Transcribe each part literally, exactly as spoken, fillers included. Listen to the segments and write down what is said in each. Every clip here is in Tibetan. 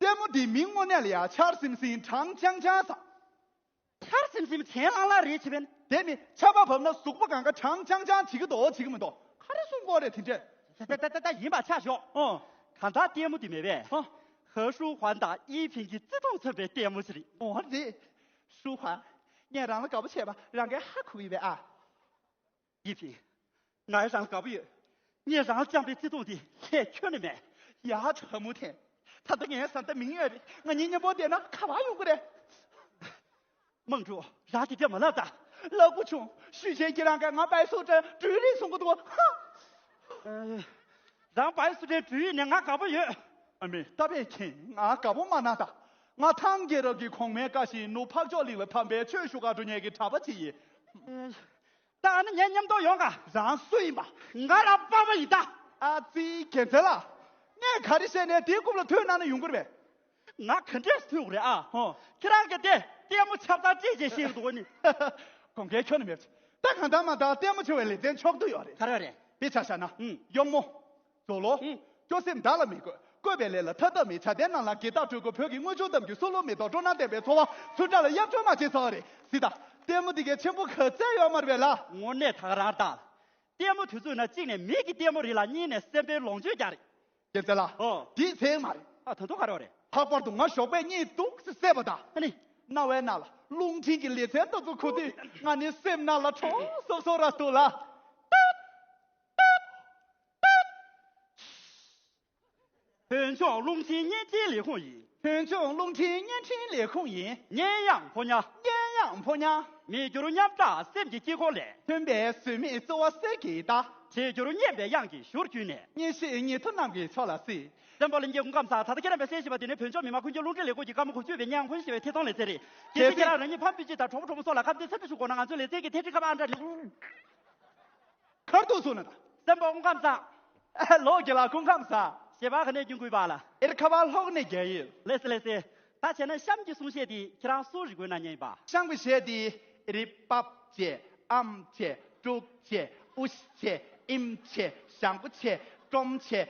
ལྟད་མོ་འདིའི་མིང་དངོས་གནས་ལ་ཡ་ཆར་སིམ་སིམ་གྲང་ཆང་ཆང་ཟེར། ཆར་སིམ་སིམ་གྱེན་ལངས་ལངས་རེད་བྱས་པས་ན། དེ་མིན་ཆར་པ་བབས་ན་གཟུགས་པོ་གང་ག་གྲང་ཆང་ཆང་བྱེད་ཀྱི་འདུག་བྱེད་ཀྱི་མི་འདུག་ག་རེ་གསུང་གི་ཡོད་རེད་དེ་འདྲས། ད་ད་ད་ད་ཡིན་པ་ཆ་ཞོག་ཨོ། གང་ལྟར་ལྟད་མོ་འདི་མེད་པས། ཧ། ཧ་ཧྲུའུ་ཧན་དང་ཡི་ཕིང་གི་བརྩེ་དུང་མཚོན་པའི་ལྟད་མོ་ཞིག་རེད། ཨོ་རེད། ཧྲུའུ་ཧན། ངས་རང་ལ་དགའ་པོ་བྱས་པ་རང་གིས་ཧ་གོ་གི་ཡོད་པས་ཨ། ཡི་ཕིང་། ང་ཡང་རང་ལ་དགའ་པོ་ཡོད། ངས་རང་ལ་བཅངས་པའི་བརྩེ་དུང་དེ་ལྷད་ཁྱོན་ནས་མེད། ཡ་ཧ་མུ་ཐེན། ད་ལྟ་ངའི་བཟའ་ཟླ་མིང་ཡོད་རེད། ང་གཉིས་མཉམ་པོ་བསྡད་ན་ག་པར་ཡོང་གི་རེད། དམངས་ཁྲོད་རང་དེ་འདྲ་མ་ལབ་ད། ལབ་དགོས་བྱུང་། ཞུས་ཆེན་ཁྱེད་རང་གིས་ང་པའི་སུ་ཏྲ་འབྲུ་རིགས་གསུང་གི་འདུག་ཧ། རང་པའི་སུ་ཏྲའི་འབྲུ་ཡིན་ནས་ང་དགའ་པོ་ཡོད། ཨ་མེ་ད་པས་ཁྱེད་ང་དགའ་པོ་མ་གནང་ད། ང་ཐང་རྒྱལ་རབས་ཀྱི་གོང་མའི་བཀའ་བཞིན་ནུབ་འཕགས་མཆོག་གླིང་ལ་ཕམ་པའི་ཆོས་ཞུ་གར་འགྲོ་མཁན་གྱི་གྲྭ་པ་ཅིག་ཡིན། ད་ཨ་ནི་ངའི་མཉམ་དུ་ཡོང་ག་རང་སུ་ཡིན་པ། ང་རང་པ་ཕ་ཡིན་ད། ཨ་ཙི་རྒྱལ་མཚན་ལགས། ངས་ག་རེ་བཤད་ནས་དེའི་རྐུབ་ལ་ཐོན་གནང་ན་ཡོང་གི་རེད་པས། ང་ག་འདྲས་ཐུག་རེད་ཨ། ཧོ། ཁྱེད་རང་གིས་དེ་ལྟད་མོ་ཆབ་གདལ་སྤྲད་བྱས་ཤེས་འདུག་ནི། དགོངས་འགལ་ཁྱོན་ནས་མེད། ད་གང་ལྟར་མ་ལྟར་ལྟད་མོ་བྱེད་པའི་ལེ་ཚན་ཆོག་ཏུ་ཡོད་རེད། ག་རེ་རེད། དཔེ་ཆ་བཞག་ན། ཨུམ། གཡོག་མོ། མཛོ་ལོ། ཨུམ། སྐྱོ་སེམས་བདག་ལ་མི་དགོས། བཀོད་པའི་ལས་ལ་ཐ་དད་མེད། བྱ་དན་ནང་ལ་དགེ་རྟགས་སྤྲོད་དགོས། བོད་ཀྱི་དངུལ་ཆུ་འདམ་གྱི་སྲོག་ལོ་མེ་ཏོག་སྤྲོ་སྣང་ལྡན་པའི་འཚོ་བ་ཚུར་བཀྲ་ལ་གཡབ་སྐྱོར་མ་བྱེད་ཚར་བ་རེད། སྲིད་ད། ལྟད་མོ་འདི་གའི་ཆེན་པོ་ག་ཚད་ཡོད་མ་རེད་པས་ལ། དངོས་གནས་ད་ག་རང་ད། ལྟད་མོ་དུས་ཚོད་ན་གཅིག་ནས་མིག་གི་ལྟད་མོ་རེད་ལ་གཉིས་ནས་སེམས་པའི་ལོངས་སྤྱོད་རྒྱག་རེད། རྒྱལ་མཚན་ལགས། ཨོ། འདིའི་ཚེ་མ་རེད། ཨ་ད་དུང་ག་རེ་བ་རེད། ལྷག་པར་དུ་ང་ཞོགས་པའི་གཉིད་སྡུག་སེ་བསད་པ་དང་། ཨ་ནི། རྣ་བའི་ནང་ལ་རླུང་འཕྲིན་གྱི་ལེ་ཚན་དེ་ཚོ་གོ་དུས་ང་ནི་སེམས་ནང་ལ་དྲོ་སོབ་སོབ་ར་འདུག་ལ། བོད་ལྗོངས་རླུང་འཕྲིན་བརྙན་འཕྲིན་ལས་ཁུངས་ཡིན། བོད་ལྗོངས་རླུང་འཕྲིན་བརྙན་འཕྲིན་ལས་ཁུངས་ཡིན། སྙན་དབྱངས་ཕོ་ཉ། སྙན་དབྱངས་ཕོ་ཉ། མི་འགྱུར་མཉམ་བརྡལ་སེམས་ཀྱི་དཀྱིལ་འཁོར་ལས། མཐུན་པའི་ཟོལ་མེད་བརྩེ་བ་གསེར་གྱི་རྟ། བྲིས་གྱུར་སྙན་པའི་དབྱངས་ཀྱི་གཞུར་གྱུར་ནས། སྙན་ཞིང་ཉེ་དུ་རྣམས་ཀྱི་ཕྱོགས་ལ་གཟིགས། བཙན་པོ་ལྷན་རྒྱས་སྐུ་ཁམས་བཟང་། ད་ལྟ་ཁྱེད་རྣམ་པས་གསན་བཞིན་པ་དེ་ནི་བོད་ལྗོངས་མི་དམངས་ཀུན་སྤྱོད་རླུང་འཕྲིན་ལས་ཁུངས་ཀྱི་ཀ་མ་གོ་ཆོད་པའི་སྙན་ཁོ་ཞེས་པའི་ཐད་གཏོང་ལེ་ཚན་རེད། གལ་སྲིད་ཁྱེད་རང་རང་ཉིད་ཕ་མ་སྤུན་མཆེད་དང་གྲོགས་པོ་གྲོགས་མོ་སོགས་ལ་ཁ་གཏད་ཚབ་ཏུ་ཞུ་དགོས་ན་ང་ཚོའི་ལེ་ཚན་གྱི་ཐད་འཕྲིན་ཁ་པར་ཨང་གྲངས། ག་རེ་འདུག་གསུངས་ན་ད། བཙན་པོ་སྐུ་ཁམས་བཟང་། ལོ་རྒྱལ་ལགས་སྐུ་ཁམས་བཟང་། ཞེས་པ་ག་ནས་རྒྱུན་བསྐུལ་བ་ལ། ཨེར་ཁ་པར་ལྷོག་ནས་རྒྱལ་ཡོད། ལེ་སི་ལེ་སི། ད་བྱས་ན་གཤམ་གྱི་གསུང་བཤད་འདི་ཁྱེད་རང་སུ་རེད་དགོས་ན་ཉན་པ། གཤམ་གྱི་གཞས་འདི་རི་པབ་ཆེ། ཨམ་ཆེ། ཀྲུག་ཆེ། ཨུ་ཤི་ཆེ། ཨིམ་ཆེ། ཞང་པོ་ཆེ། ཀྲོམ་ཆེ།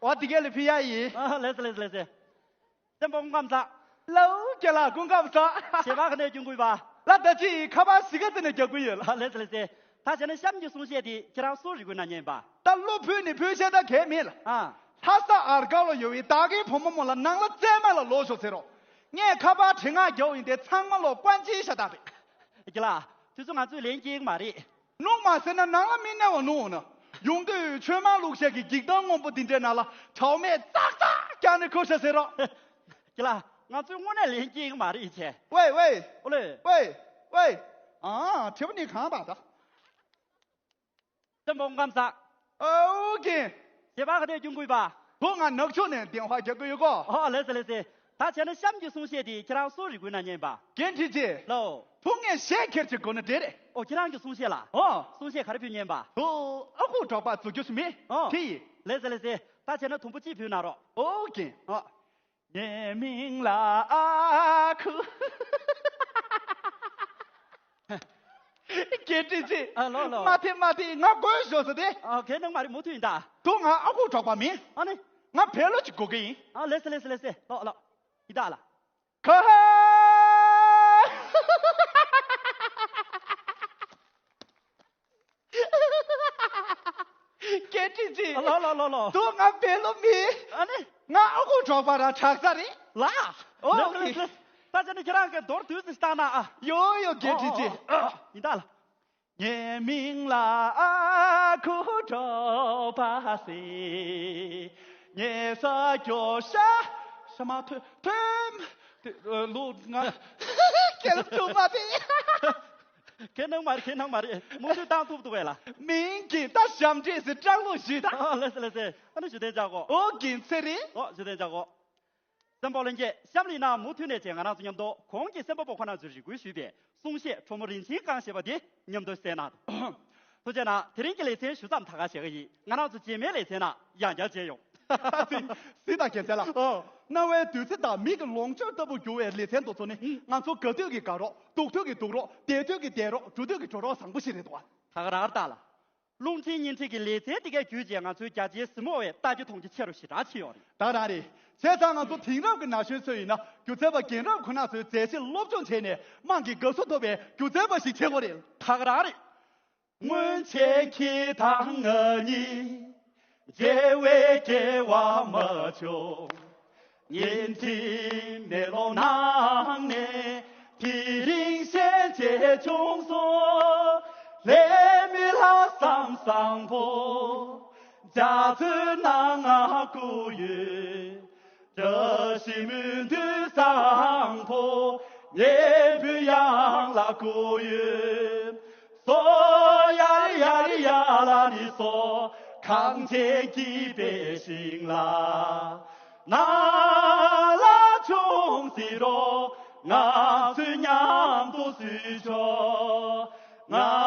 འོ་དེ་གས་ལ་ཕི་ཡ་ཡིན། ཨ་ལེ་སི་ལེ་སི་ལེ་སི། བཙན་པོ་སྐུ་ཁམས་བཟང་། ལོ་རྒྱལ་ལགས་སྐུ་ཁམས་བཟང་། ཞེས་པ་ག་ནས་རྒྱུན་བསྐུལ་བ། ལ་ད་ཅི་ཁ་པར་གཞིས་ཀ་རྩེ་ནས་རྒྱག་གི་ཡོད་ལ། ཨ་ལེ་སི་ལེ་སི། ད་བྱས་ན་གཤམ་གྱི་གསུང་བཤད་འདི་ཁྱེད་རང་སུ་རེད་དགོས་ན་ཉན་པ། ད་སློབ་ཕུལ་ནི་ཕུལ་བཤད་ད་གས་མེད་ལ། ཨ། ལྷ་ས་ཨར་ཀ་ལ་ཡོད་པའི་བདག་གི་བུ་མོ་མོ་ལ་ནང་ལ་བཙན་མ་ལ་ལོག་ཤོག་ཟེར་རོ། ངས་ཁ་པར་བྲིས་ངག་རྒྱག་ཡིན་ཏེ་ཚང་མ་ལོ་ཀོན་ཅི་ཤ་སྟག་རེད། རྒྱལ་ལགས། དུས་ཚོད་ང་ཚོས་ལན་སྐྱེལ་གི་མ་རེད། ནུག་མ་ཟེར་ན་ནང་ལ་མི་གནས་བ་ནུག་ན། ཡོང་དུས་ཆོས་མང་ལུགས་བཤད་ཀྱི་འགྱིག་ཐང་སྔོན་པོ་འདི་འདྲའི་ནང་ལ་གྲའུ་མས་ཙག་ཙག་རྒྱག་ནས་ཁུར་ཤ་ཟེར་རོ། རྒྱལ་ལགས། ང་ཚོས་དངོས་གནས་ལན་སྐྱེལ་གི་མ་རེད་ཆེ། ཝེ་ཝེ། ཨོ་ལེ། ཝེ་ཝེ། ཨ་དྲི་བ་ནི་གང་བ་ད། བཙན་པོ་སྐུ་ཁམས་བཟང་། ཨོ་རྒན། ཞེས་པ་ག་དེ་རྒྱུན་བསྐུལ་བ། བུ་ང་ནག་ཆུ་ནས་ལྡེང་བ་རྒྱག་གི་ཡོད་གོ། ཨོ་ལེ་སི་ལེ་སི། ད་བྱས་ན་གཤམ་གྱི་གསུང་བཤད་དེ་ཁྱེད་རང་སུ་རེད་དགོས་ན་ཉན་པ། རྒན་ཁྲི་ཆེ། ལོ། བུ་ངས་གཞས་ཁྱེར་ཅིག་དགོས་ན་འགྲིག་རེད། ཨོ་ཁྱེད་རང་གི་གསུང་བཤད་ལ། ཨོ། གསུང་བཤད་ག་རེ་ཕུལ་ཉན་པ། བུ་ཨ་ཁུ་གྲོགས་པ་རྫུ་རྒྱུ་ཞིག་མེད། ཨོ། དེ་ཡིན། ལེ་སི་ལེ་སི། ད་བྱས་ན་དུམ་བུ་གཅིག་ཕུལ་གནང་རོགས། ཨོ་རྒན། ཨོ། ངའི་མིང་ལ་ཨ་ཁུ། རྒན་ཁྲི་ཆེ། ཨ་ལོ་ལོ། མ་ཐེ་མ་ཐེ་ང་དགོད་ཤོག་ཟེར་ཏེ། ཨ་གལ་གནང་མ་རེད། མུ་མཐུད་ཡིན་ད། དུ་ང་ཨ་ཁུ་གྲོགས་པ་མིན། ཨ་ནི། ང་བེ་ལོ་ཅིག་དགོས་ཀྱི་ཡིན། ཨ་ལེ་སི་ལེ་སི་ལེ་སི། ལོ་ལོ། ཡིན་ད་ལ། ཁ་ཧ། རྒན་ཁྲི་ཆེ། ལོ་ལོ་ལོ་ལོ། དུ་ང་བེ་ལོ་མིན། ཨ་ནི། ང་ཨ་ཁུ་གྲོགས་པ་རང་དྲག་ས་རེད། ལ། ཨོ་ལེ་སི་ལེ་སི། ད་ཅི་ནི་ཁྱེད་རང་གི་མདོར་བསྡུས་ཙམ་བཏང་ན་ཨ། ཡོ་ཡོ་རྒན་ཁྲི་ཆེ། ཨོ་ཨོ་ཨོ། ཡིན་ད་ལ། ངའི་མིང་ལ་ཨ་ཁུ་གྲོགས་པ་ཟེར། ངའི་ས་སྐྱོ་ཤ་ཤ་མ་ཐོན་ཐོན་ལུག་ང་སྐྱེལ་ཐུབ་མ་དེ། ཁྱེད་ནང་མ་རེད། ཁྱེད་ནང་མ་རེད། མུ་མཐུད་བཏང་ཐུབ་འདུག་གས་ལ། མིང་གི་ད་ཞབས་འདྲེན་ཟེར་སྐྲག་ལོ་ཞིག་ད། ཨ་ལེ་སི་ལེ་སི། ཨ་ནི་ཞུ་དན་ཅག་གོ། ཨོ་རྒན་ཚེ་རིང་། ཨོ་ཞུ་དན་ཅག་གོ། སེམས་པ་ལྷན་རྒྱས་གཤམ་ལ་ཡིན་ན་མུ་མཐུད་ནས་བྱས་ང་རང་ཚོ་མཉམ་དུ་གོང་གི་སེམས་པ་པོ་ཁོ་ན་ཚོས་རེ་སྐུལ་ཞུས་པའི་གསུང་བཤད་ཁྲོ་མོ་རིན་ཆེན་བཀང་ཞེས་པ་དེ་མཉམ་དུ་གསན་གནང་དང་། ཐུགས་རྗེ་གནང་། དེ་རིང་གི་ལེ་ཚན་ཞུ་མཚམས་ད་ག་བཞག་གི་ཡིན། ང་རང་ཚོ་རྗེས་མའི་ལེ་ཚན་ནང་ཡང་བསྐྱར་མཇལ་ཡོང་། སྲིད་དང་རྒྱལ་མཚན་ལགས། ཨོ། རྣ་བའི་བདུད་རྩི་དང་མིག་གི་ལོངས་སྤྱོད་ལྟ་བུ་འགྱུར་བའི་ལེ་ཚན་དེ་ཚོ་ནི་ང་ཚོ་དགའ་དུས་ཀྱི་དགའ་རོགས། སྡུག་དུས་ཀྱི་སྡུག་རོགས། བདེ་དུས་ཀྱི་བདེ་རོགས། འགྲོ་དུས་ཀྱི་འགྲོ་རོགས་བཟང་པོ་ཞིག་རེད་འདུག་ཨ། ད་ག་རང་ལྟ་ལ། རླུང་འཕྲིན་བརྙན་འཕྲིན་གྱི་ལེ་ཚན་འདི་གའི་བརྒྱུད་རྗེས་ང་ཚོའི་རྒྱ་ཆེའི་གཟིགས་མོ་བའི་ལྟ་རྒྱ་མཐོང་རྒྱ་ཆེ་རུ་ཞེ་དྲག་ཕྱིན་ཡོད་རེད། ད་རང་རེད། བྱས་ཙང་ང་ཚོ་དེང་རབས་ཀྱི་ན་གཞོན་ཚོ་ཡིན་ན་སྒྱུ་རྩལ་པ་རྒན་རབས་ཁོ་ན་ཚོའི་མཛད་རྗེས་སློབ་སྦྱོང་བྱས་ནས་དམངས་ཀྱི་དགའ་བསུ་ཐོབ་པའི་སྒྱུ་རྩལ་པ་ཞིག་བྱེད་དགོས་རེད། ད་ག་རང་རེད། སྔོན་ཆད་ཁྱེད་དང་ང་གཉིས་མཇལ་བའི་སྐལ་བ་མ་བྱུང་། ཉིན་གཅིག་མེ་ལོང་ནང་ནས་དེ་རིང་ཞལ་མཇལ་བྱུང་སོང་། ལྷད་མེད་ལྷག་བསམ་བཟང་པོ་རྒྱ་མཚོའི་ནང་ང་བསྐུར་ཡོད། བཀྲ་ཤིས་སྨོན་འདུན་བཟང་པོ་སྙན་པོའི་དབྱངས་ལ་བསྐུར་ཡོད། སོ་ཡ་རི་ཡ་རི་ཡ་ལ་ནི་སོ། གངས་ཅན་སྐྱིད་པའི་ཞིང་ལ་ནང་ལ་བྱུང་ཟིན་རོགས། ང་ཚོས་མཉམ་དུ་བསུ་ཆོག་ང་